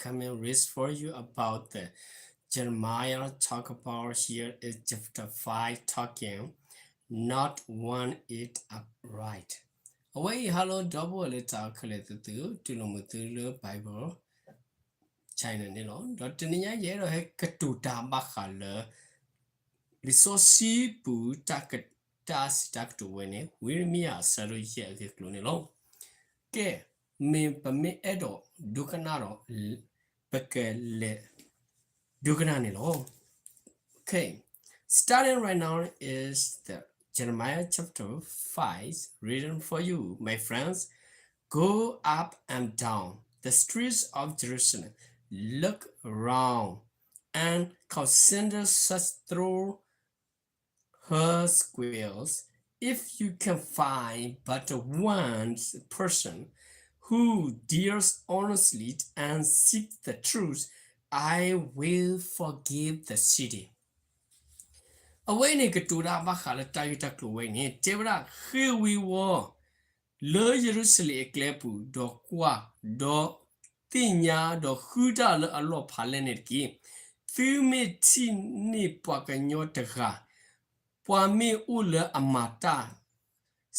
coming read for you about the Jeremiah talk about here is chapter five talking, not one it upright. အဝဲအံၤ hello ဒီပုၢ်ဝဲၢ်လၢတၢ်ခဲလၢာ်သ့ၣ်သု တူၢ်လိာ်မုာ်သုလၢ Bible channel န့ၣ်လီၤ. ဒီးတနံၤညါယအဲၣ်ဒိးဟဲကတိၤတၢ်ဘၣ်ဃးလၢ လံာ်စီဆှံပူၤ တၢ်စံးတၢ်ကတိၤဝဲန့ၣ် ဝံယံးရမံယၤ အဆၢဒိၣ်ယဲၢ်အဂ့ၢ်အကျိၤန့ၣ်လီၤ. ကဲ, မ့ၢ်ပမ့ၢ်အဲၣ်ဒိးဒိကနၣ်ဒီး ပကလဲၤဒိကနၣ်န့ၣ်လီၤ. Okay, starting right now is the Jeremiah chapter five, reading for you, my friends. Go up and down the streets of Jerusalem, look round and consider, search through her squares. If you can find but one person who deals honestly and seeks the truth, I will forgive the city. အဝဲန့ၣ်ကတိၤတၢ်ဘၣ်ဃးလၢတၢ်ဂ့ၢ်တၢ်ကျိၤဝဲန့ၣ် တဲဝဲဒၣ် ဃ့ၢ်ဝံၤဝီၤ လၢယရူၤၡလ့ၣ်အကျဲပူၤ, ဒီးကွၢ်, ဒီးသ့ၣ်ညါ, ဒီးဃုတၢ်လၢအလီၢ်ဖးလဲၢ်န့ၣ်တက့ၢ်. သုမ့ၢ်ထံၣ်န့ၢ်ပှၤကညီတဂၤ, ပှၤမ့ၢ်အိၣ်လၢအမၤတၢ်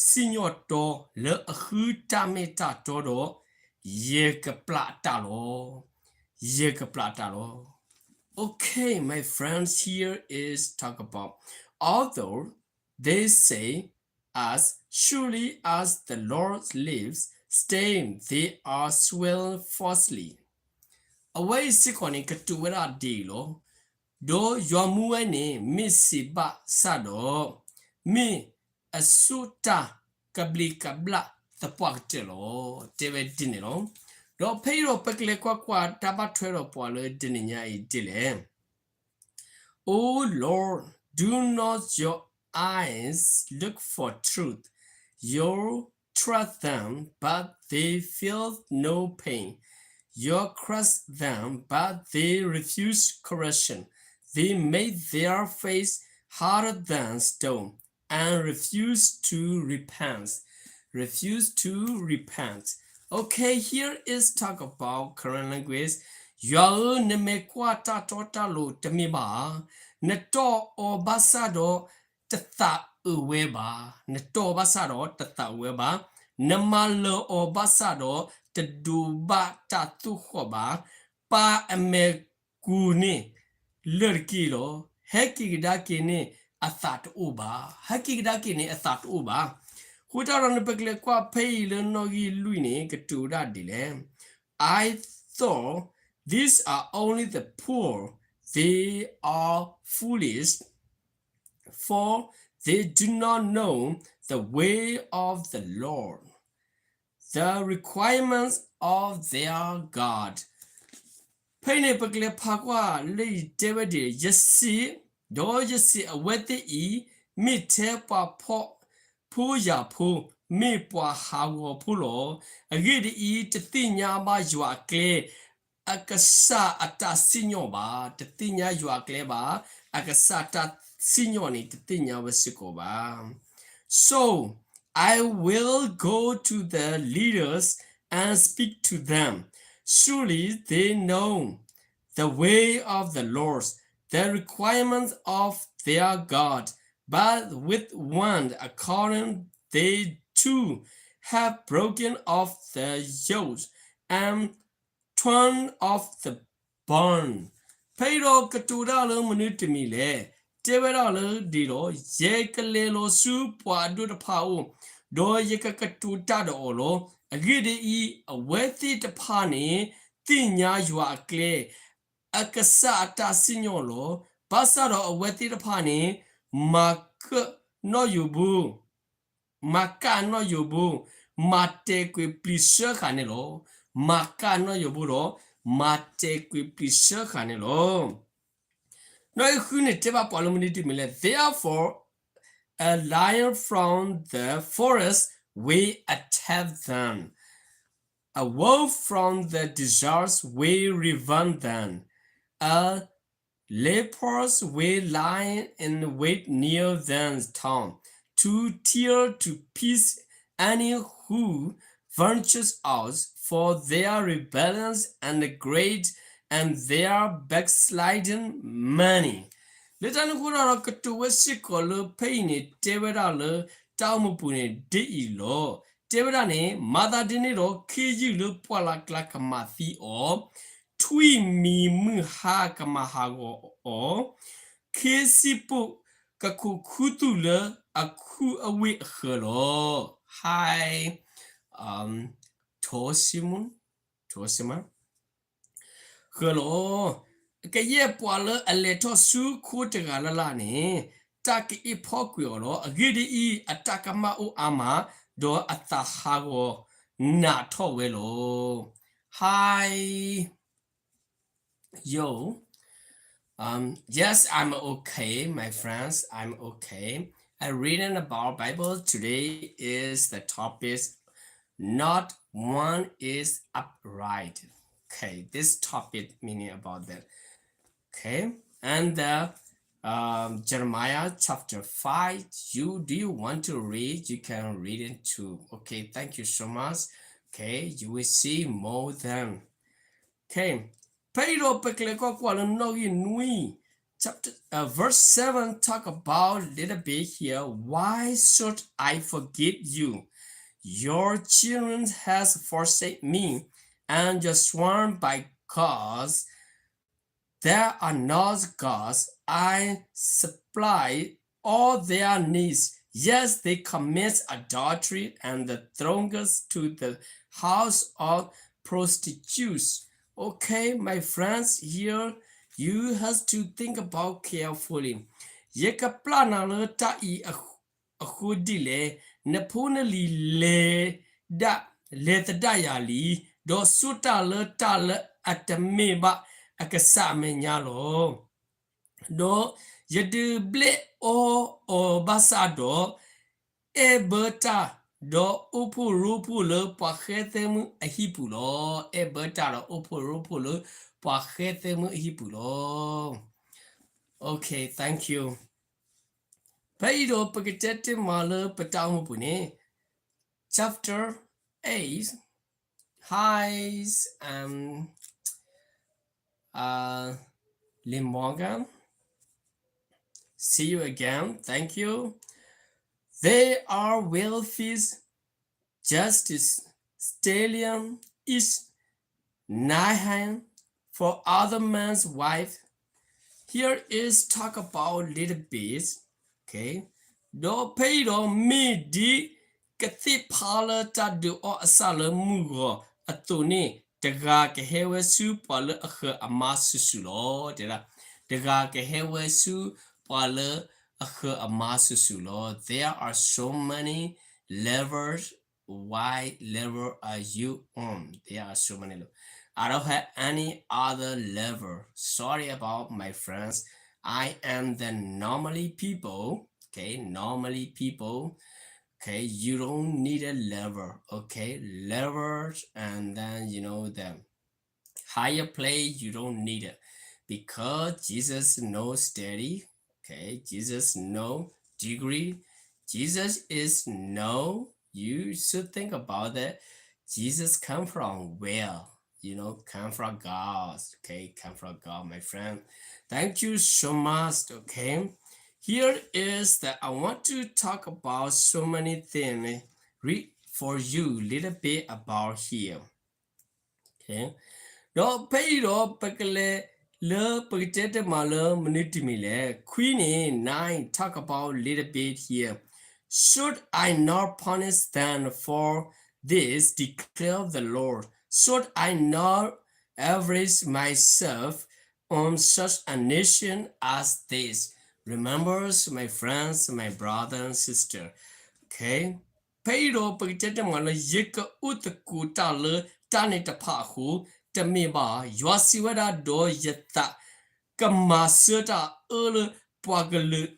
စံၣ်ညီၣ်တီလၢအဃုတၢ်မ့ၢ်တၢ်တီဒီး, ယကပျၢ်တၢ်လီၤ. ယကပျၢ်တၢ်လီၤ. Okay, my friends, here is talk about, although they say, as surely as the Lord lives, stay, they are swearing falsely. အဝဲအံၤစ့ၢ်ကီးန့ၣ် ကတိၤဝဲဒၣ်ဒ်အံၤလီၤ. ဒီးယွၤမူဝဲန့ၣ် မ့ၢ်စံးဘၣ်ဆၣ်ဒီး, မ့ၢ်အစိာ်တၢ်ကဘျံးကဘျၣ်သပှၢ်ကတၢၢ်လီၤ. တဲဝဲဒ်န့ၣ်လီၤ. ဒီးဖဲအံၤဒီးပကလဲၤကွၢ်ကွၢ်တၢ်ဘၣ်ထွဲဒီးပှၤလၢတနံၤညါအံၤဒ်လဲၣ်. O Lord, do not your eyes look for truth? You trust them, but they feel no pain. You crush them, but they refuse correction. They make their face harder than stone and refuse to repent. Refuse to repent. Okay, here is talk about Karen language. ယွၤဧၢ, နမဲာ်ကွၢ်တၢ်တီတၢ်လိၤတမ့ၢ်ဘၣ်ဧါ. နတီၢ်အီၤဘၣ်ဆၣ်ဒီးတသးအုးဝဲဘၣ်. နတီၢ်အီၤဘၣ်ဆၣ်ဒီးတသးအုးဝဲဘၣ်. နမၤလၢာ်အီၤဘၣ်ဆၣ်ဒီးတဒိးဘၣ်တၢ်သိၣ်ဃီၣ်ဘၣ်. ပာ်အမဲာ်ကူၣ်န့ၣ်လၢာ်တက့ၢ်လီၤ. ဟဲက့ၤကဒါက့ၤန့ၣ်အသးတအိၣ်ဘၣ်. ဟဲက့ၤကဒါက့ၤန့ၣ်အသးတအိၣ်ဘၣ်. အဃိသတးဒီးန့ၣ် ပကလဲၤကွၢ်ဖဲအံၤလၢနီၣ်ဂံၢ်လွံၢ်န့ၣ် ကတိၤဒၣ်ဒ်လဲၣ်. I thought, these are only the poor, they are foolish, for they do not know the way of the Lord, the requirements of their God. ဖဲအံၤန့ၣ် ပကလဲၤဖးကွၢ်လၢအံၤတဲဝဲဒ်အံၤ, ယစံး, ဒီးယစံးအဝဲသ့ၣ်အံၤ, မ့ၢ်ထဲပှၤဖှီၣ်ဖိယာ်ဖိ, မ့ၢ်ပှၤဟးဂီၤဖိလီၤ. အဂ့ၢ်ဒ်အံၤ, တသ့ၣ်ညါဘၣ်ယွၤအကျဲ, အကစၢ်အတၢ်စံၣ်ညီၣ်ဘၣ်. တသ့ၣ်ညါယွၤအကျဲဘၣ်, အကစၢ်တၢ်စံၣ်ညီၣ်န့ၣ် တသ့ၣ်ညါဝဲစ့ၢ်ကီးဘၣ်. So I will go to the leaders and speak to them. Surely they know the way of the Lord, the requirements of their God, but with one accord they too have broken off the yoke and torn off the bond. ဖဲအံၤဒီးကတိၤတၢ်လၢမနုၤတမံၤလဲၣ်. တဲဝဲဒၣ်လၢဒ်ဒီး, ယကလဲၤလီၤဆူပှၤအဒိၣ်တဖၣ်အအိၣ်, ဒီးယကကတိၤတၢ်ဒီးအီၤလီၤ. အဂ့ၢ်ဒ်အံၤ, အဝဲသ့ၣ်တဖၣ်န့ၣ် သ့ၣ်ညါယွၤအကျဲ, အကစၢ်အတၢ်စံၣ်ညီၣ်လီၤ. ဘၣ်ဆၣ်ဒီးအဝဲသ့ၣ်တဖၣ်န့ၣ် မၤကၢၣ်နီၣ်ယိၤဘိ မၤကၢ်နီၣ်ယိၤဘိ, မၤတဲာ်ကွံာ်ပျံၤဆှၢဃာ်န့ၣ်လီၤ. မၤကၢ်နီၣ်ယိၤဘိဒီး မၤတဲာ်ကွံာ်ပျံၤဆှၢဃာ်န့ၣ်လီၤ. နီၣ်ဂံၢ်ဃုန့ၣ် တဲဘၣ်ပှၤလၢမနုၤတမံၤလဲၣ်. Therefore a lion from the forest will attack them, a wolf from the desert will ravage them, a leopard will lie in wait near their town to tear to pieces any who vengeance out for their rebellions and great and their backsliding many. လၢတၢ်န့ၣ်အဃိဒီး ကတိၤဝဲစ့ၢ်ကီးလၢဖဲအံၤန့ၣ် တဲဝဲဒၣ်လၢတၢ်အိၣ်မူပူၤန့ၣ် ဒ်အံၤလီၤ. တဲဝဲဒၣ်န့ၣ် မၤသးဒ်န့ၣ်ဒီး ခ့ယုၢ်လၢပှၢ်လၢ်ကျါကမၤသံအီၤ, ထွံၣ်မံၤမုၢ်ဟါကမၤဟးဂီၤအီၤ, ခ့စံၣ်ပိၣ်ကခိးခူသူၣ်လၢအခူအဝ့ၢ်အဃၢၤလီၤ. Hi, um, Tosimon, Tosima. ဃၢၤလီၤ. ကယဲၢ်ပှၤလၢအလဲၤထီၣ်ဆူခိတဂၤလၢ်လၢ်န့ၣ် တၢ်ကအ့ၣ်ဖီကွံာ်အီၤလီၤ. အဂ့ၢ်ဒ်အံၤ, အတၢ်ကမၣ်အိၣ်အါမး, ဒီးအသးဟးဂီၤနးထီၣ်ဝဲလီၤ. Hi, yo. Um, yes, I'm okay, my friends. I'm okay. I'm reading about Bible. Today is the topic, not one is upright. Okay, this topic meaning about that. Okay, and the um, Jeremiah chapter five. You do you want to read? You can read it too. Okay, thank you so much. Okay, you will see more than Okay, ဖဲအံၤဒီးပကလဲၤကွၢ်ကွၢ်လၢနီၣ်ဂံၢ်နွံ, chapter, uh, verse seven talk about little bit here. Why should I forgive you? Your children has forsake me, and your sworn by gods that are not gods. I supply all their needs, yet they commit adultery and the thrones to the house of prostitutes. Okay, my friends, here you have to think about carefully. ယကပျၢ်နၤလၢတၢ်အံၤအဃိဒ်လဲၣ်, နဖိနလံၤလဲၤဒၣ်, လဲၤသဒၣ်ယၤလံ, ဒီးဆိၣ်တၢ်လၢတၢ်လၢအတမ့ၢ်ဘၣ်အကစၢ်အမဲာ်ညါလီၤ. ဒီးယဒုးဘျဲၣ်အီၣ်အီၤဘၣ်ဆၣ်ဒီး, အဲၣ်ဘၢတၢ်ဒီးအိၣ်ဖှိၣ်ရိဖှိၣ်လၢပှၤဃဲသဲမုၣ်အဟံၣ်ပူၤလီၤ. အဲၣ်ဘၢတၢ်ဒီးအိၣ်ဖှိၣ်ရိဖှိၣ်လၢပှၤဃဲသဲမုၣ်အဟံၣ်ပူၤလီၤ. Okay, thank you. ဖဲအံၤဒီးပကတဲတ့ၢ်မးလၢပတၢ်အိၣ်မူပူၤန့ၣ်, chapter eight. Hi, um, uh, Lee Morgan. See you again. Thank you. They are wealthy, justice, stallion is nine hand for other man's wife. Here is talk about little bit. Okay. ဒီးဖဲအံၤဒီးမ့ၢ်ဒ်ကသ့ၣ်ဖးလၢတၢ်ဒုးအီၣ်အဆၣ်လၢမုၢ်ဂီၤအသိးန့ၣ်, တဂၤကဟဲဝဲဆူပှၤလၢအဃၢၤအမါစုာ်စုာ်လီၤ. တဲဒၣ်, တဂၤကဟဲဝဲဆူပှၤလၢအဃၢၤအမါစုာ်စုာ်လီၤ. There are so many lovers. Why lover are you on? There are so many lo-, I don't have any other lover. Sorry about my friends. I am the normally people. Okay, normally people. Okay, you don't need a lover. Okay, lovers, and then you know the higher play, you don't need it because Jesus no study. Okay, Jesus no degree. Jesus is no, you should think about that. Jesus come from where? You know, come from God. Okay, come from God, my friend. Thank you so much. Okay, here is that I want to talk about so many things. Read for you a little bit about here. Okay. ဒီးဖဲအံၤဒီးပကလဲၤလၢပကတဲတ့ၢ်မးလၢမနုၤတမံၤလဲၣ်. ခွံန့ၣ် nine talk about little bit here. Should I not punish them for this, declare the Lord? Should I not avenge myself on such a nation as this? Remembers, my friends, my brother and sister. Okay. ဖဲအံၤဒီးပကတဲတ့ၢ်မးလၢ ယကအိၣ်သကိးတၢ်လၢတၢ်န့ၣ်တဖၣ်အဃိ, တမ့ၢ်ဘၣ်, ယွၤစံးဝဲဒၣ်, ဒီးယသးကမၤဆၢတၢ်အၢလၢပှၤကလုာ်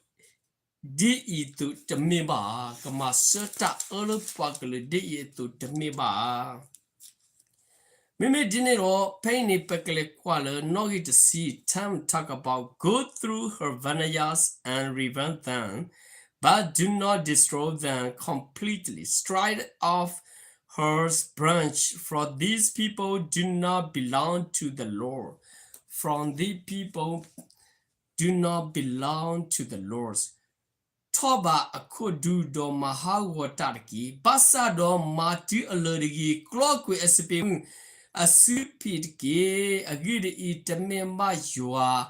ဒ်အံၤအသိးတမ့ၢ်ဘၣ်, ကမၤဆၢတၢ်အၢလၢပှၤကလုာ်ဒ်အံၤအသိးတမ့ၢ်ဘၣ်. မ့မ့ၢ်ဒ်န့ၣ်ဒီး ဖဲအံၤန့ၣ် ပကလဲၤကွၢ်လၢနီၣ်ဂံၢ်တဆံ, time talk about go through her vineyards and revenge them, but do not destroy them completely. Strike off her branch, for these people do not belong to the Lord. From these people do not belong to the Lord. ထီၣ်ဘးအခိၣ်ဒူဒီးမၤဟးဂီၤတၢ်တက့ၢ်. ဘၣ်ဆၣ်ဒီးမၤတုၤအလၢၤတဂ့ၤ, ကျီကွံာ်အစပံးမုၢ်အစုဖံးတက့ၢ်. အဂ့ၢ်ဒ်အံၤ, တမ့ၢ်ဘၣ်ယွၤ,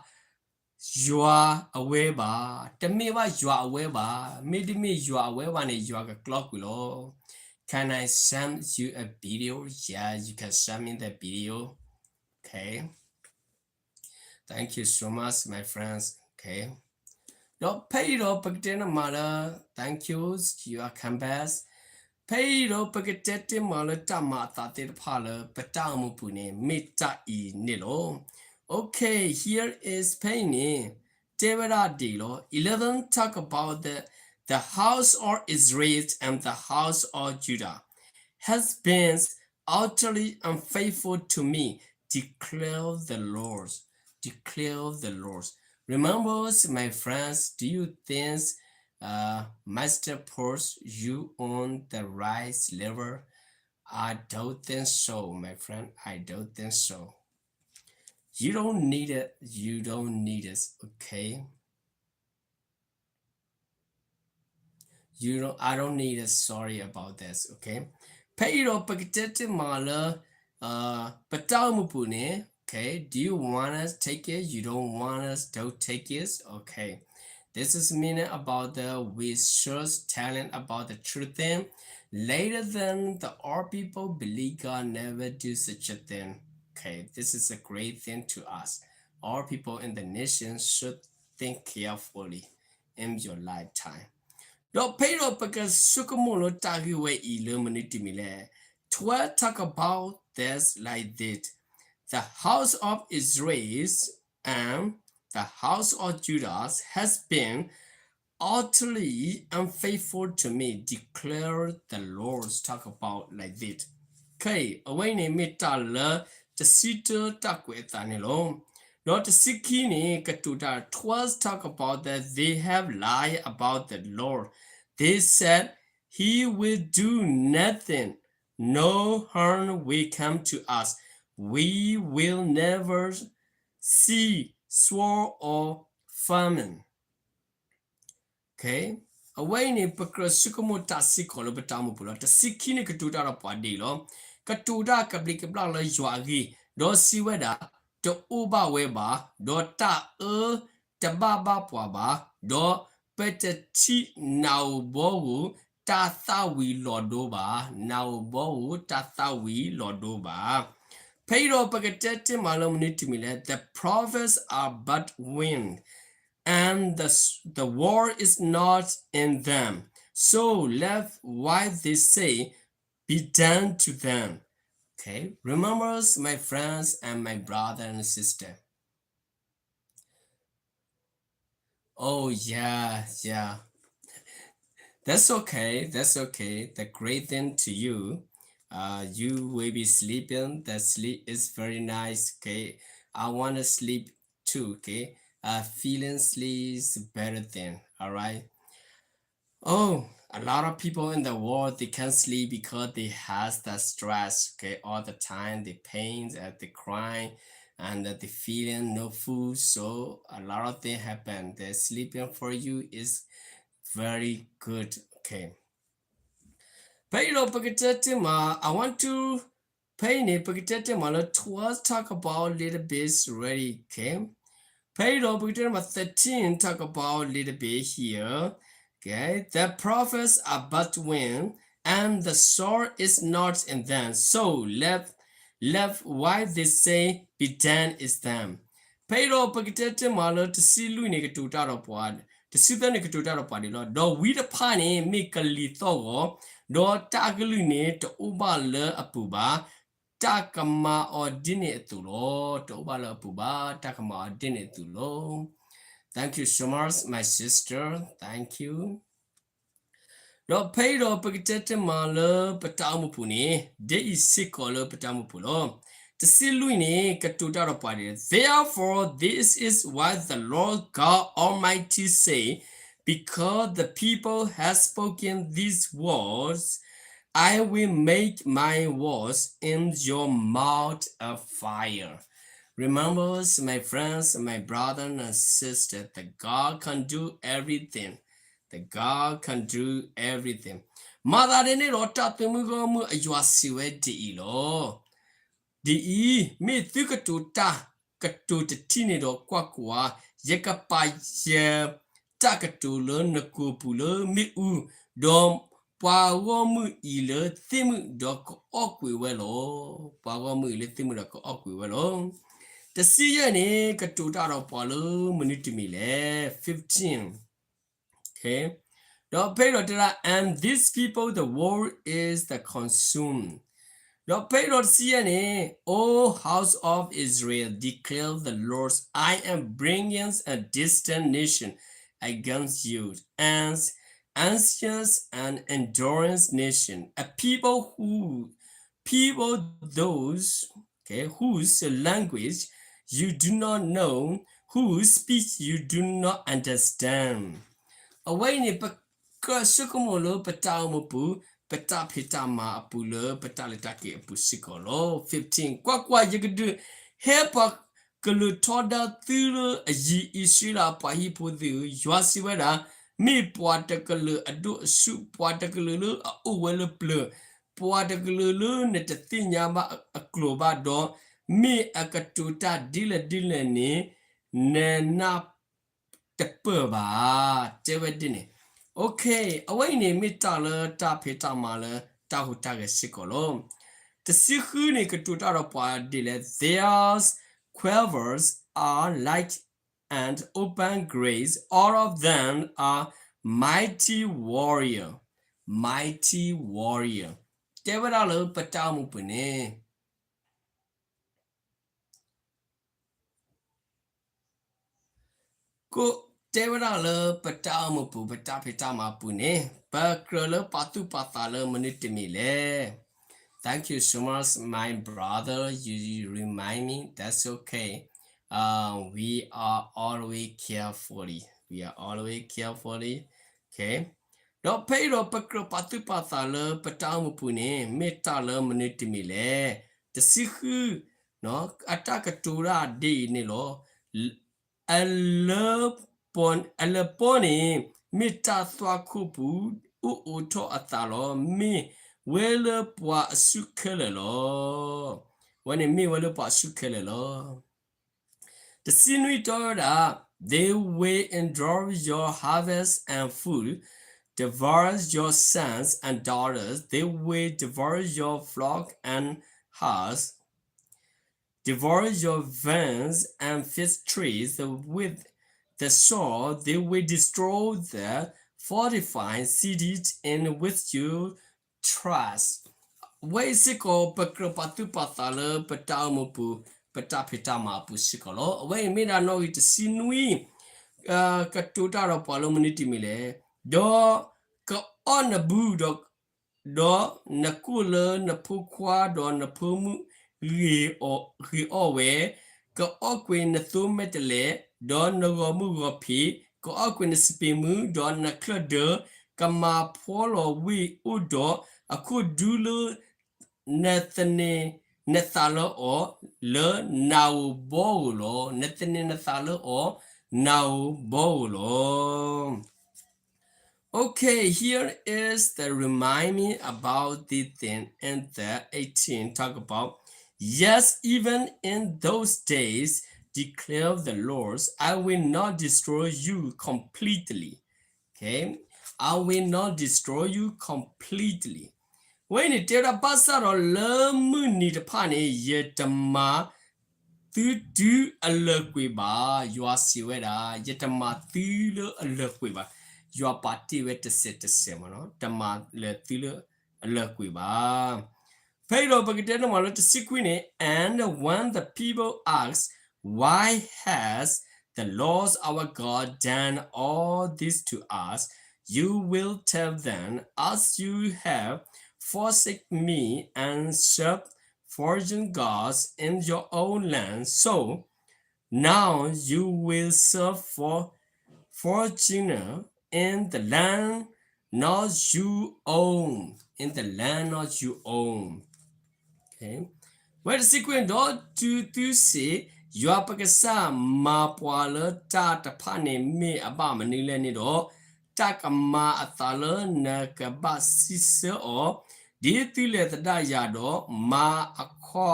ယွၤအဝဲဘၣ်, တမ့ၢ်ဘၣ်ယွၤအဝဲဘၣ်. မ့တမ့ၢ်ယွၤအဝဲဘၣ်န့ၣ် ယွၤကကျီကွံာ်လီၤ. Can I send you a video? Yeah, you can send me the video. Okay. Thank you so much, my friends. Okay. ဒီးဖဲအံၤဒီးပကတဲန့ၢ်မးလၢ thank you, you are come back. ဖဲအံၤဒီးပကတဲတ့ၢ်မးလၢတၢ်မၤအသးသ့ၣ်တဖၣ်လၢပတၢ်အိၣ်မူပူၤန့ၣ် မ့ၢ်တၢ်အံၤန့ၣ်လီၤ. Okay, here is ဖဲအံၤန့ၣ် တဲဝဲဒၣ်ဒ်အံၤလီၤ. Eleven talk about the, the house of Israel and the house of Judah has been utterly unfaithful to me, declare the Lord. Declare the Lord. Remember, my friends, do you think uh, Master Post, you on the right level? I don't think so, my friend. I don't think so. You don't need it. You don't need it. Okay. You don't, I don't need it. Sorry about this. Okay. ဖဲအံၤဒီးပကတဲတ့ၢ်မးလၢ ပတၢ်အိၣ်မူပူၤန့ၣ် okay, do you want us take it? You don't want us, don't take it. Okay. This is meaning about the we should telling about the true thing. Later than the all people believe God never do such a thing. Okay, this is a great thing to us. All people in the nation should think carefully in your lifetime. ဒီးဖဲအံၤဒီးပကဆိကမိၣ်လၢတၢ်ဂ့ၢ်ဝဲအံၤလၢမနုၤတမံၤလဲၣ်. Twelve talk about this like this. The house of Israel and the house of Judah has been utterly unfaithful to me, declare the Lord. Talk about like this. Okay, အဝဲအံၤန့ၣ်မ့ၢ်တၢ်လၢတဆံတၢတၢ်ကွဲးအသးန့ၣ်လီၤ. ဒီးတဆံခံန့ၣ် ကတိၤတၢ် twelve talk about that they have lied about the Lord. They said, He will do nothing. No harm will come to us. We will never see sword or famine. Okay. အဝဲအံၤန့ၣ် ပကြၢးဆိကမိၣ်တၢ်စ့ၢ်ကီးလၢပတၢ်အိၣ်မူပူၤလီၤ. တဆံခံန့ၣ် ကတိၤတၢ်ဒီးပှၤဒ်အံၤလီၤ. ကတိၤတၢ်ကဘျံးကဘျၣ်လၢယွၤအဂ့ၢ်, ဒီးစံးဝဲဒၣ်, တအိၣ်ဘၣ်ဝဲဘၣ်, ဒီးတၢ်အၢတဘၣ်ဘၣ်ပှၤဘၣ်, ဒီးပတထံၣ်နးဧိၤဘီဧိၤတၢ်သၣ်ဝံၤလီၤဒိဘၣ်, နးဧိၤဘီဧိၤတၢ်သၣ်ဝံၤလီၤဒိဘၣ်. ဖဲအံၤဒီးပကတဲတ့ၢ်မးလၢမနုၤတမံၤလဲၣ်. The prophets are but wind, and the, the word is not in them. So let what they say be done to them. Okay, remember, my friends and my brother and sister. Oh, yeah, yeah. That's okay. That's okay. The great thing to you, uh, you will be sleeping. The sleep is very nice. Okay, I want to sleep too. Okay, uh, feeling sleep is better than. All right. Oh, a lot of people in the world, they can't sleep because they has the stress, okay, all the time, the pain, and the crying, and the feeling no food. So a lot of things happen. The sleeping for you is very good, okay. ဖဲအံၤဒီးပကတဲတ့ၢ်မး, I want to ဖဲအံၤန့ၣ် ပကတဲတ့ၢ်မးလၢ twelve talk about little bit already, okay. ဖဲအံၤဒီးပကတဲတ့ၢ်မး thirteen talk about little bit here. Okay, the prophets are but wind, and the soul is not in them. So let, let what they say be done is them. ဖဲအံၤဒီးပကတဲတ့ၢ်မးလၢ တဆံလွံၢ်န့ၣ် ကတိၤတၢ်ဒီးပှၤ, တဆံသၢန့ၣ် ကတိၤတၢ်ဒီးပှၤဒ်အံၤလီၤ. ဒီးဝံတဖၣ်န့ၣ် မ့ၢ်ကလံၤသီၣ်ဂီၤ, ဒီးတၢ်အကလုၢ်န့ၣ် တအိၣ်ဘၣ်လၢအပူၤဘၣ်, တၢ်ကမၤအီၤဒ်န့ၣ်အသိးလီၤ. တအိၣ်ဘၣ်လၢအပူၤဘၣ်, တၢ်ကမၤအီၤဒ်န့ၣ်အသိးလီၤ. Thank you so much, my sister. Thank you. ဒီးဖဲအံၤဒီးပကတဲတ့ၢ်မးလၢပတၢ်အိၣ်မူပူၤန့ၣ် ဒ်အံၤစ့ၢ်ကီးလၢပတၢ်အိၣ်မူပူၤလီၤ. တဆံလွံၢ်န့ၣ် ကတိၤတၢ်ဒီးပှၤဒ်အံၤ, Therefore this is what the Lord God Almighty say, because the people have spoken these words, I will make my words in your mouth a fire. Remember, my friends, my brother and sister, that God can do everything. That God can do everything. မၤသးဒ်န့ၣ်ဒီး တၢ်သုးမုၢ်ဂီၢ်မုၢ်အယွၤစံးဝဲဒ်အံၤလီၤ. ဒ်အံၤ, မ့ၢ်သုကတိၤတၢ်ကတိၤတထံၣ်န့ၣ်ဒီး ကွၢ်ကွၢ်, ယကပာ်ယတၢ်ကတိၤလၢနကိာ်ပူၤလၢမ့ၣ်အူ, ဒီးပှၤဂီၢ်မုၢ်အံၤလၢသ့ၣ်မုၣ်ဒီးကအီၣ်ကွံာ်ဝဲလီၤ. ပှၤဂီၢ်မုၢ်အံၤလၢသ့ၣ်မုၣ်ဒီးကအီၣ်ကွံာ်ဝဲလီၤ. တဆံယဲၢ်န့ၣ် ကတိၤတၢ်ဒီးပှၤလၢမနုၤတမံၤလဲၣ်. fifteen. Okay. ဒီးဖဲအံၤဒီးတဲဒၣ်, and these people, the world is the consume. ဒီးဖဲအံၤဒီးတဆံယဲၢ်န့ၣ်, O house of Israel, declare the Lord's, I am bringing a distant nation against you, an ancient and enduring nation, a people who, people those okay, whose language you do not know, whose speech you do not understand. အဝဲအံၤန့ၣ် ပကြၢးဆိကမိၣ်လၢပတၢ်အိၣ်မူပူၤ, ပတၢ်ဖံးတၢ်မၤအပူၤလၢပတၢ်လဲၤတၢ်က့ၤအပူၤစ့ၢ်ကီးလီၤ. fifteen. ကွၢ်ကွၢ်, ယကဒုးဟဲပှၤကလုာ်ထီဒါသုလၢအယံၤ, အံၣ်စရ့လးအပှၤဟံၣ်ဖိသ့ၣ်ဧၢ, ယွၤစံးဝဲဒၣ်, မ့ၢ်ပှၤတကလုာ်အဒိၣ်အဆူၣ်, ပှၤတကလုာ်လၢအအိၣ်ဝဲလၢပျၢၤ, ပှၤတကလုာ်လၢနတသ့ၣ်ညါဘၣ်အကျိာ်ဘၣ်ဒီး, မ့ၢ်အကတိၤတၢ်ဒ်လဲၣ်ဒ်လဲၣ်န့ၣ်, နနၢ်တပၢၢ်ဘၣ်, တဲဝဲဒ်န့ၣ်. Okay, အဝဲအံၤန့ၣ် မ့ၢ်တၢ်လၢတၢ်ဖံးတၢ်မၤလၢတၢ်ဟူးတၢ်ဂဲၤစ့ၢ်ကီးလီၤ. တဆံဃုန့ၣ် ကတိၤတၢ်ဒီးပှၤဒ်လဲၣ်. Their quivers are like an open grave, all of them are mighty warrior, mighty warrior. တဲဝဲဒၣ်လၢပတၢ်အိၣ်မူပူၤန့ၣ် ကိးတဲဝဲဒၣ်လၢပတၢ်အိၣ်မူပူၤ, ပတၢ်ဖံးတၢ်မၤပူၤန့ၣ် ပကြၢးလၢပာ်သူၣ်ပာ်သးလၢမနုၤတမံၤလဲၣ်. Thank you so much, my brother. You, you remind me. That's okay. Uh, we are always carefully. We are always carefully. Okay. ဒီးဖဲအံၤဒီးပကြၢးပာ်သူၣ်ပာ်သးလၢပတၢ်အိၣ်မူပူၤန့ၣ် မ့ၢ်တၢ်လၢမနုၤတမံၤလဲၣ်. တဆံဃု, အတၢ်ကတိၤဒၣ်ဒ်အံၤန့ၣ်လီၤ. အလၢပီ, အလၢပီန့ၣ် မ့ၢ်တၢ်သွၣ်ခိၣ်ပူၤ အိၣ်အိးထီၣ်အသးလီၤ. မ့ၢ်ဝဲလၢပှၤအစုခဲလၢာ်လီၤ. ဝဲန့ၣ်မ့ၢ်ဝဲလၢပှၤအစုခဲလၢာ်လီၤ. တဆံနွံတဲဝဲဒၣ်, they will endure your harvest and food, devour your sons and daughters, they will devour your flock and herds, devour your vines and fig trees with the sword, they will destroy the fortified cities in which you trust. ဝဲအံၤစ့ၢ်ကီး ပကြၢးပာ်သူၣ်ပာ်သးလၢပတၢ်အိၣ်မူပူၤ, ပတၢ်ဖံးတၢ်မၤအပူၤစ့ၢ်ကီးလီၤ. အဝဲအံၤမ့ၢ်ဒၣ်နီၣ်ဂံၢ်တဆံနွံ, ကတိၤတၢ်ဒီးပှၤလၢမနုၤတမံၤလဲၣ်. ဒီးကအီၣ်နဘူးဒီး ဒီးနကိၢ်လၢနဖိခွါဒီးနဖိမုၣ်ဂ့ၤအီၣ်ဝဲ, ကအီၣ်ကွံာ်နသိမဲာ်တဲးလဲး, ဒီးနဂီၤမုၢ်ဂီၤဖံး, ကအီၣ်ကွံာ်နစပံးမုၢ်, ဒီးနချၢၣ်ဒၢ, ကမၤဖှီလီၤဝ့ၢ်အိၣ်ဒီးအခိၣ်ဒူလၢ နသန့ၤနသးလၢအီၤ လၢနၤဧိၤဘီဧိၤလီၤ. နသန့ၤနသးလၢအီၤ နၤဧိၤဘီဧိၤလီၤ. Okay, here is the remind me about this thing in the eighteen talk about, yes, even in those days, declare the Lord, I will not destroy you completely. Okay, I will not destroy you completely. ဝဲန့ၣ်တဲဝဲဒၣ် ဘၣ်ဆၣ်ဒီးလၢမုၢ်နံၤတဖၣ်န့ၣ် ယတမၤသုတုၤအလၢာ်ကွံာ်ဘၣ်, ယွၤစံးဝဲဒၣ်, ယတမၤသုလၢအလၢာ်ကွံာ်ဘၣ်. ယွၤပာ်တ့ၢ်ဝဲတစဲးတစဲးမ့ၢ်နီၤ, တမၤလၢာ်သုလၢအလၢာ်ကွံာ်ဘၣ်. ဖဲအံၤဒီးပကတဲန့ၣ်မ့ၢ်လၢတဆံခွံန့ၣ်, and when the people ask, why has the Lord our God done all this to us? You will tell them, as you have forsaken me and served foreign gods in your own land, so now you will serve for foreigner in the land not you own. in the land of your own. ဝဲတဆံခွံ, ဒီးတုၤသုစ့ၢ် ယွၤပကစၢ်မၤပှၤလၢတၢ်တဖၣ်န့ၣ်မ့ၢ်အဘၣ်မနုၤလဲၣ်န့ၣ်ဒီး, တၢ်ကမၤအသးလၢနကဘၣ်စံးဆၢအီၤ, ဒ်သုလဲၤသဒၣ်ယၤဒီး, မၤအခီ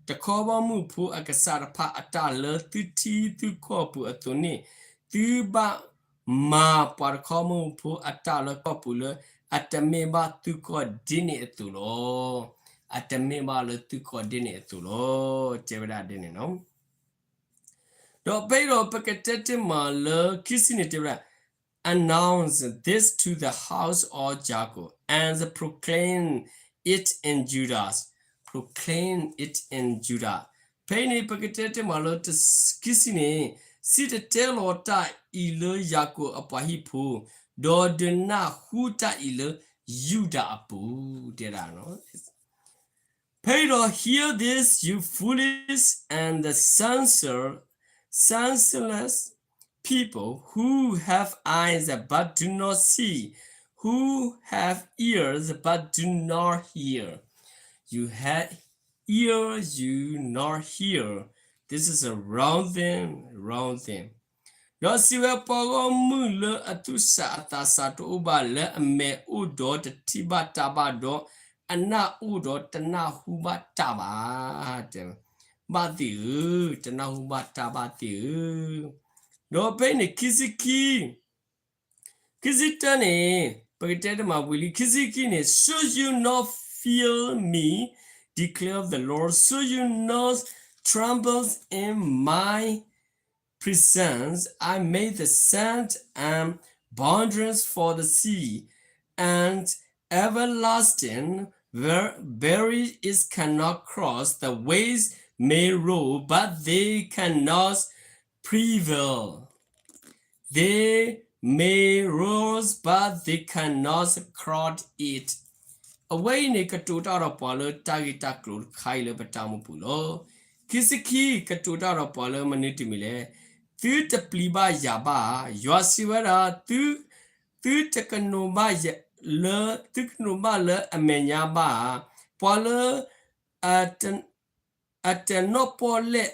တခီဘီမုၢ်ဖိအကစၢ်တဖၣ်အတၢ်လၢသုထံသုကီၢ်ပူၤအသိးန့ၣ်, သုဘၣ်မၤပှၤတခီဘီမုၢ်ဖိအတၢ်လၢကီၢ်ပူၤလၢ အတမ့ၢ်ဘၣ်သုကီၢ်ဒ်န့ၣ်အသိးလီၤ. အတမ့ၢ်ဘၣ်လၢသုကီၢ်ဒ်န့ၣ်အသိးလီၤ. တဲဝဲဒၣ်ဒ်န့ၣ်လီၤ. ဒီးဖဲအံၤဒီးပကတဲတ့ၢ်မးလၢခံဆံန့ၣ်တဲဝဲဒၣ်, Announce this to the house of Jacob and proclaim it in Judah. Proclaim it in Judah. ဖဲအံၤန့ၣ် ပကတဲတ့ၢ်မးလၢခံဆံန့ၣ်, စံၣ်တဲၤတဲလီၤတၢ်အံၤလၢယၤကိာ်အပှၤဟံၣ်ဖိ, ဒီးဒုးနၢ်ဟူတၢ်အံၤလၢယူဒၤအပူၤ, တဲဒၣ် ဖဲအံၤဒီး hear this, you foolish and the senseless, senseless people who have eyes but do not see, who have ears but do not hear. You have ear, you not hear. This is a wrong thing, wrong thing. ဒီးစံးဝဲ ပှၤဂီၢ်မုၢ်လၢအသူၣ်စၢ်အသးစၢ်တအိၣ်ဘၣ်လၢအမဲာ်အိၣ်ဒီးတထံၣ်ဘၣ်တၢ်ဘၣ်ဒီး အနၢ်အိၣ်ဒီးတနၢ်ဟူဘၣ်တၢ်ဘၣ်, တဲဝဲ, ဘၣ်သ့ၣ်ဧၢ, တနၢ်ဟူဘၣ်တၢ်ဘၣ်သ့ၣ်ဧၢ. ဒီးဖဲအံၤန့ၣ် ခံဆံခံ ခံဆံတၢန့ၣ် ပကတဲတမးဝံၤလံ, ခံဆံခံန့ၣ်, Should you not fear me, declare the Lord, should you not tremble in my presence? I made the sand an abundance for the sea, and everlasting where barriers cannot cross. The waves may roar, but they cannot prevail. They may roar, but they cannot crowd it. အဝဲအံၤန့ၣ် ကတိၤတၢ်ဒီးပှၤလၢတၢ်ဂ့ၢ်တၢ်ကျိၤတခါအံၤလၢပတၢ်အိၣ်မူပူၤလီၤ. ခံဆံခံ ကတိၤတၢ်ဒီးပှၤလၢမနုၤတမံၤလဲၣ်, သုတပျံၤဘၣ်ယၤဘၣ်ဧါ, ယွၤစံးဝဲဒၣ်, သုတကနိးဘၣ်လၢ, သုကနိးဘၣ်လၢအမဲာ်ညါဘၣ်ဧါ, ပှၤလၢ အတနီၢ်ပီၣ်လဲၣ်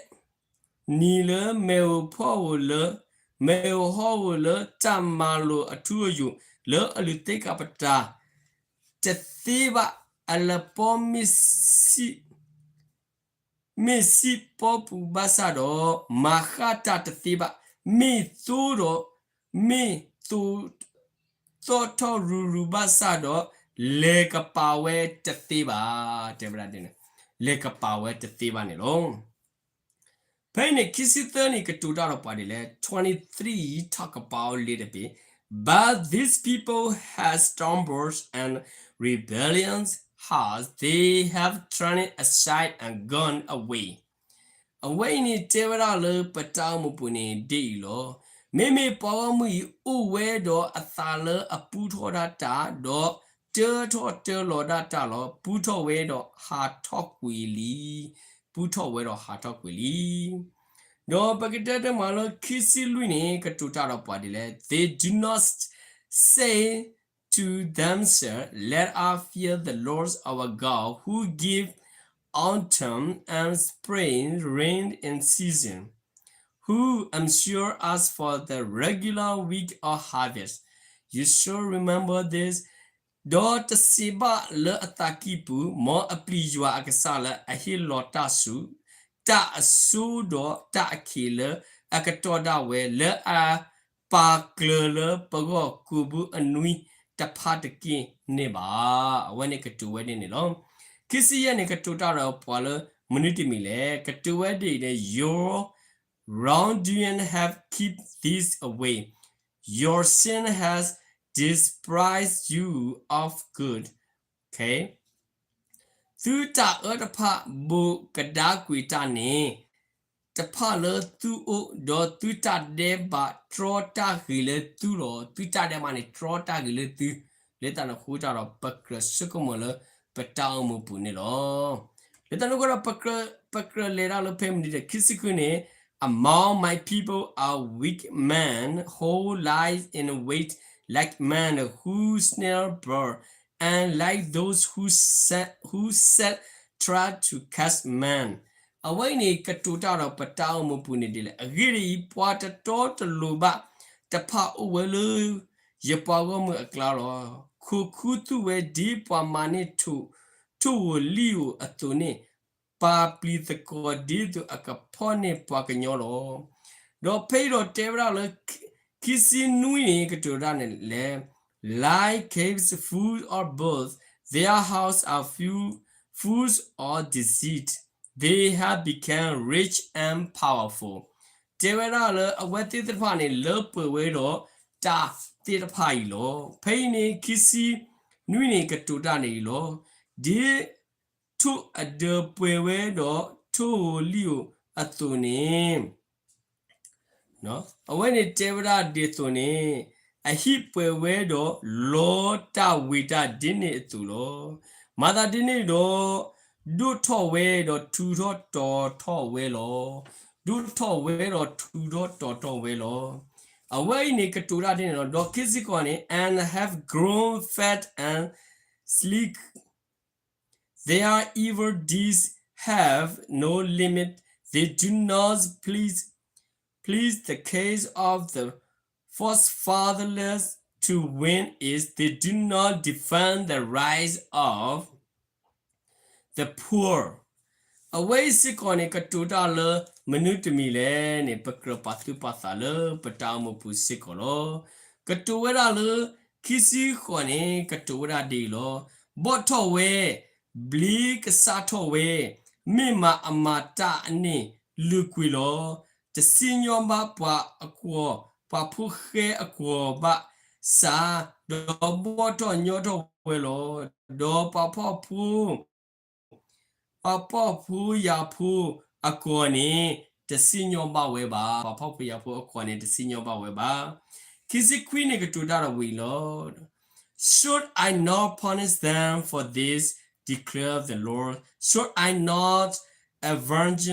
နံၤလၢမဲာ်ဧိၤဖီၣ်ဧိၤလၢ, မဲာ်ဧိၤဟီၣ်ဧိၤလၢတၢ်မၤလိာ်အထူအယိာ်လၢအလုၢ်သ့ၣ်ကးပတာ်တသ့ဘၣ်, အလပီမ့ၢ်စံၣ်, မ့ၢ်စံၣ်ပီပူၤဘၣ်ဆၣ်ဒီး မၤဃၣ်တၢ်တသ့ဘၣ်, မ့ၢ်သိဒီး, မ့ၢ်သိ သီၣ်ထီၣ်ရူၤရူၤဘၣ်ဆၣ်ဒီး လဲၤကပာ်ဝဲတသ့ဘၣ်, တဲဝဲဒၣ်ဒ်န့ၣ်, လဲၤကပာ်ဝဲတသ့ဘၣ်န့ၣ်လီၤ. ဖဲအံၤန့ၣ် ခံဆံသၢန့ၣ် ကတိၤတၢ်ဒီးပှၤဒ်လဲၣ်, twenty-three talk about little bit, but this people has stumbled and rebellious hearts, they have turned aside and gone away. အဝဲအံၤန့ၣ်တဲဝဲဒၣ်လၢပတၢ်အိၣ်မူပူၤန့ၣ်ဒ်အံၤလီၤ. မ့မ့ၢ်ပှၤဂီၢ်မုၢ်အံၤအိၣ်ဝဲဒီးအသးလၢအပူထီၣ်ဒၣ်တၢ်, ဒီးတၢထီၣ်တၢလီၤဒၣ်တၢ်လီၤ. ပူထီၣ်ဝဲဒီးဟးထီၣ်ကွံာ်လံ. ပူထီၣ်ဝဲဒီးဟးထီၣ်ကွံာ်လံ. ဒီးပကတဲတမးလၢခံဆံလွံၢ်န့ၣ် ကတိၤတၢ်ဒီးပှၤဒ်လဲၣ်, they do not say to themselves, let us fear the Lord our God, who give autumn and spring rain in season, who ensure us for the regular week of harvest. You should remember this, ဒီးတစံးဘၣ်လၢအသးကံၢ်ပူၤ, မ်အပျံၤယွၤအကစၢ်လၢအဟ့ၣ်လီၤတၢ်ဆူး, တၢ်အစိဒီးတၢ်အခံးလၢအကတီၢ်ဒၣ်ဝဲ, လၢအပာ်ကျၢၤလၢပဂီၢ်ကိာ်ဘုအနွံတဖၣ်တက့ၢ်န့ၣ်ဘၣ်. အဝဲန့ၣ်ကတိၤဝဲဒ်န့ၣ်လီၤ. ခံဆံယဲၢ်န့ၣ် ကတိၤတၢ်ဒီးပှၤလၢမနုၤတမံၤလဲၣ်, ကတိၤဝဲဒ်အံၤန့ၣ်, your wrongdoing have kept this away. Your sin has deprived you of good. သုတၢ်အၢတဖၣ်ဘိးကဒါကွံာ်တၢ်န့ၣ် တဖၣ်လၢသုအိၣ်, ဒီးသုတၢ်ဒဲးဘးတြီတၢ်ဂ့ၤလၢသုလီၤ. သုတၢ်ဒဲးဘးန့ၣ်တြီတၢ်ဂ့ၤလၢသု, လၢတၢ်န့ၣ်အဃိတၢ်ဒီး ပကြၢးဆိကမိၣ်လၢပတၢ်အိၣ်မူပူၤန့ၣ်လီၤ. လၢတၢ်န့ၣ်အဃိဒီး ပကြၢးလဲၤတၢ်လၢဖဲမနုၤဒီး ခံဆံဃုန့ၣ်, among my people are wicked men who lie in wait like men who smell blood, and like those who set, who set trap to catch man. အဝဲအံၤန့ၣ် ကတိၤတၢ်ဒီးပတၢ်အိၣ်မူပူၤန့ၣ်ဒ်လဲၣ်. အဂ့ၢ်ဒ်အံၤ, ပှၤတတီတလိၤဘၣ်တဖၣ်အိၣ်ဝဲလၢ ယပှၤဂီၢ်မုၢ်အကျါလီၤ. ခိးခူသူၣ်ဝဲဒ်ပှၤမၤန့ၢ်ထိၣ်ဧိၤလံၣ်ဧိၤအသိးန့ၣ်, ပာ်ပျံၤသကိးဒ်သိးအကဖီၣ်န့ၢ်ပှၤကညီလီၤ. ဒီးဖဲအံၤဒီးတဲဝဲဒၣ်လၢ ခံဆံနွံန့ၣ် ကတိၤတၢ်န့ၣ်လဲၣ်, Like caves full of birds, their hearts are full, full of deceit. They have become rich and powerful. တဲဝဲဒၣ်လၢအဝဲသ့ၣ်တဖၣ်န့ၣ် လၢပှဲၤဝဲဒီးတၢ်သ့ၣ်တဖၣ်အံၤလီၤ. ဖဲအံၤန့ၣ် ခံဆံနွံန့ၣ် ကတိၤတၢ်န့ၣ်အံၤလီၤ. ဒ်ထိၣ်အဒၢးပှဲၤဝဲဒီးထိၣ်ဧိၤလံၣ်ဧိၤအသိးန့ၣ် အဝဲန့ၣ်တဲဝဲဒၣ်ဒ်သိးန့ၣ်, အဟံၣ်ပှဲၤဝဲဒီးလီတၢ်ဝံၤတၢ်ဒ်န့ၣ်အသိးလီၤ. မၤသးဒ်န့ၣ်ဒီး ဒိၣ်ထီၣ်ဝဲဒီးထူထီၣ်တီၤထီၣ်ဝဲလီၤ. ဒိၣ်ထီၣ်ဝဲဒီးထူထီၣ်တီၤထီၣ်ဝဲလီၤ. အဝဲအံၤန့ၣ်ကတိၤတၢ်ဒ်န့ၣ်လီၤ. ဒီးခံဆံဃိးန့ၣ်, and have grown fat and sleek. Their evil deeds have no limit. They do not please, please the case of the fatherless, to win is they do not defend the rights of the poor. အဝဲအံၤစ့ၢ်ကီးန့ၣ် ကတိၤတၢ်လၢမနုၤတမံၤလဲၣ်န့ၣ် ပကြၢးပာ်သူၣ်ပာ်သးလၢပတၢ်အိၣ်မူပူၤစ့ၢ်ကီးလီၤ. ကတိၤဝဲဒၣ်လၢ ခံဆံဃိးန့ၣ် ကတိၤဝဲဒၣ်ဒ်အံၤလီၤ. ဘီၣ်ထီၣ်ဝဲ, ဘျ့ကစၢ်ထီၣ်ဝဲ, မ့ၢ်မၤအမၤတၢ်အန့ၣ်လုၢ်ကွံာ်လီၤ. တစံၣ်ညီၣ်ဘၣ်ပှၤအကွီၢ်, ပှၤဖိဃဲအကွီၢ်ဘၣ်ဆၣ်, ဒီးဘီၣ်ထီၣ်ညီထီၣ်ဝဲလီၤ. ဒီးပှၤဖှီၣ်ဖိ ပှၤဖှီၣ်ဖိယာ်ဖိအကွီၢ်န့ၣ် တစံၣ်ညီၣ်ဘၣ်ဝဲဘၣ်. ပှၤဖှီၣ်ဖိယာ်ဖိအကွီၢ်န့ၣ် တစံၣ်ညီၣ်ဘၣ်ဝဲဘၣ်. ခံဆံခွံန့ၣ်ကတိၤတၢ်ဒီးဝံၤလီၤ. Should I not punish them for this, declares the Lord? Should I not avenge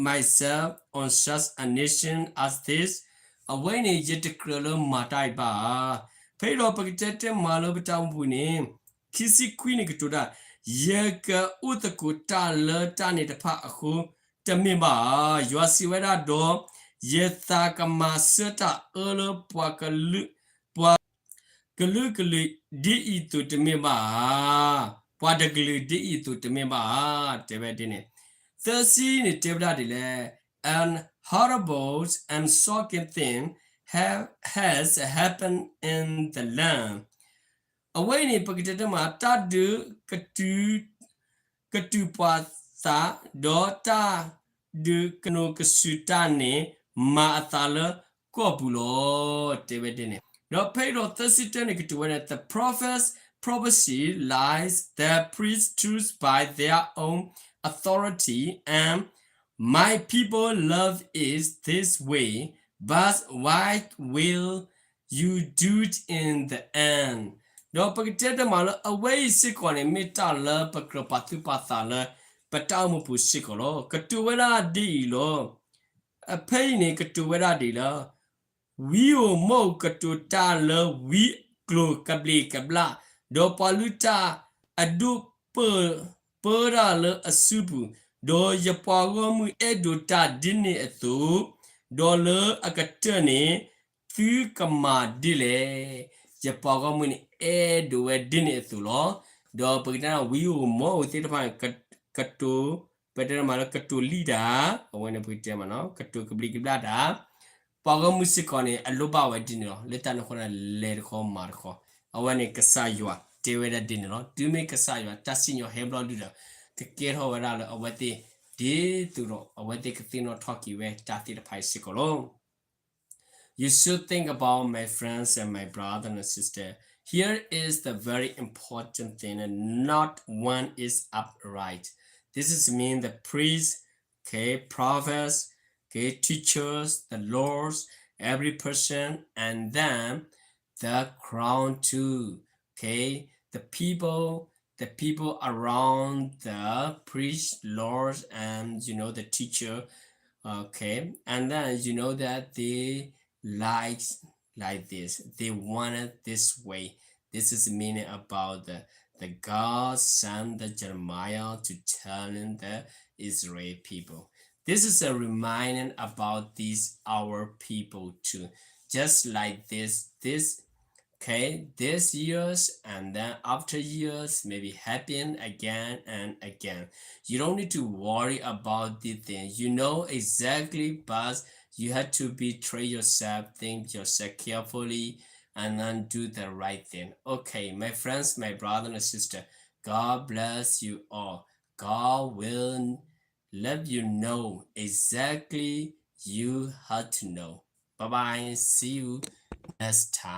myself on such a nation as this? အဝဲန့ၣ် ယတကြၢးလၢမၤတၢ်အံၤဘၣ်ဧါ. ဖဲအံၤဒီးပကတဲတဲမၤလၢပတၢ်အိၣ်မူပူၤန့ၣ် ခံဆံခွံန့ၣ်ကတိၤတၢ်, ယကအိၣ်သကိးတၢ်လၢတၢ်န့ၣ်တဖၣ်အဃိတမ့ၢ်ဘၣ်ဧါ. ယွၤစံးဝဲဒၣ်ဒီး, ယသးကမၤစၢၤတၢ်အၢလၢပှၤကလုာ်, ပှၤကလုာ်ကလုာ်ဒ်အံၤအသိးတမ့ၢ်ဘၣ်ဧါ. ပှၤတကလုာ်ဒ်အံၤအသိးတမ့ၢ်ဘၣ်ဧါ. တဲဝဲဒ်န့ၣ်. သၢဆံန့ၣ်တဲဝဲဒၣ်ဒ်လဲၣ်, an horrible and shocking thing have, has happened in the land. အဝဲအံၤန့ၣ် ပကတဲတဲမး တၢ်ဒုးကတုၤ, ကတုၤပှၤသး, ဒီးတၢ်ဒုးကနိးကစုာ်တၢ်န့ၣ် မၤအသးလၢကီၢ်ပူၤလီၤ. တဲဝဲဒ်န့ၣ်. ဒီးဖဲအံၤဒီးသၢဆံတၢန့ၣ် ကတိၤဝဲဒၣ်, the prophet's prophecy lies, the priest choose by their own authority, and my people love it this way, but what will you do in the end? ဒီးပကတဲတဲမးလၢအဝဲအံၤစ့ၢ်ကီးန့ၣ် မ့ၢ်တၢ်လၢပကြၢးပာ်သူၣ်ပာ်သးလၢ ပတၢ်အိၣ်မူပူၤစ့ၢ်ကီးလီၤ. ကတိၤဝဲဒၣ်ဒ်အံၤလီၤ. အဖဲအံၤန့ၣ် ကတိၤဝဲဒၣ်ဒ်အံၤလီၤ. ဝံဧိၤမီၣ်ဧိၤကတိၤတၢ်လၢဝံကျိၤကဘျံးကဘျၣ်, ဒီးပှၤလုၢ်တၢ်အဒိၣ်ပၢတၢ်လၢအစုပူၤ, ဒီးယပှၤဂီၢ်မုၢ်အဲၣ်ဒိးတၢ်ဒ်န့ၣ်အသိး, ဒီးလၢအကတၢၢ်န့ၣ် သုကမၤဒ်လဲၣ်. ယပှၤဂီၢ်မုၢ်န့ၣ် အဲၣ်ဒိးဝဲဒ်န့ၣ်အသိးလီၤ. ဒီးပကတဲဝံဧိၤမီၣ်ဧိၤသ့ၣ်တဖၣ်န့ၣ် ကတိၤ, ပတဲမးလၢကတိၤလံၣ်တၢ်, အဝဲန့ၣ်ပကတဲမးနီၤ, ကတိၤကဘျံးကဘျၣ်တၢ်, ပှၤဂီၢ်မုၢ်စ့ၢ်ကီးန့ၣ် အလိၣ်ဘၣ်ဝဲဒ်န့ၣ်လီၤ. လၢတၢ်န့ၣ်အဃိန့ၣ် လဲၤတခီမၤတခီ, အဝဲန့ၣ်ကစၢ်ယွၤတဲဝဲဒၣ်ဒ်န့ၣ်လီၤ. တုၤမ့ၢ်ကစၢ်ယွၤတၢ်စံၣ်ညီၣ်ဟဲဘျီဒုဒီး ကကဲထီၣ်ဝဲဒၣ်လၢအဝဲသ့ၣ် ဒ်သိးဒီးအဝဲသ့ၣ်ကသ့ၣ်နီၣ်ထီၣ်က့ၤဝဲတၢ်သ့ၣ်တဖၣ်အံၤစ့ၢ်ကီးလီၤ. You should think about, my friends and my brother and sister. Here is the very important thing, and not one is upright. This is mean the priests, okay, prophets, okay, teachers, the lords, every person, and then the crown too. Okay, the people, the people around the priest, lords, and you know the teacher. Okay, and then you know that they like like this. They want it this way. This is meaning about the the God sent the Jeremiah to telling the Israel people. This is a reminder about these our people too. Just like this, this okay, this years and then after years maybe happen again and again. You don't need to worry about these things. You know exactly, but you have to be train yourself, think yourself carefully, and then do the right thing. Okay, my friends, my brother and sister, God bless you all. God will let you know exactly you have to know. Bye bye. See you next time.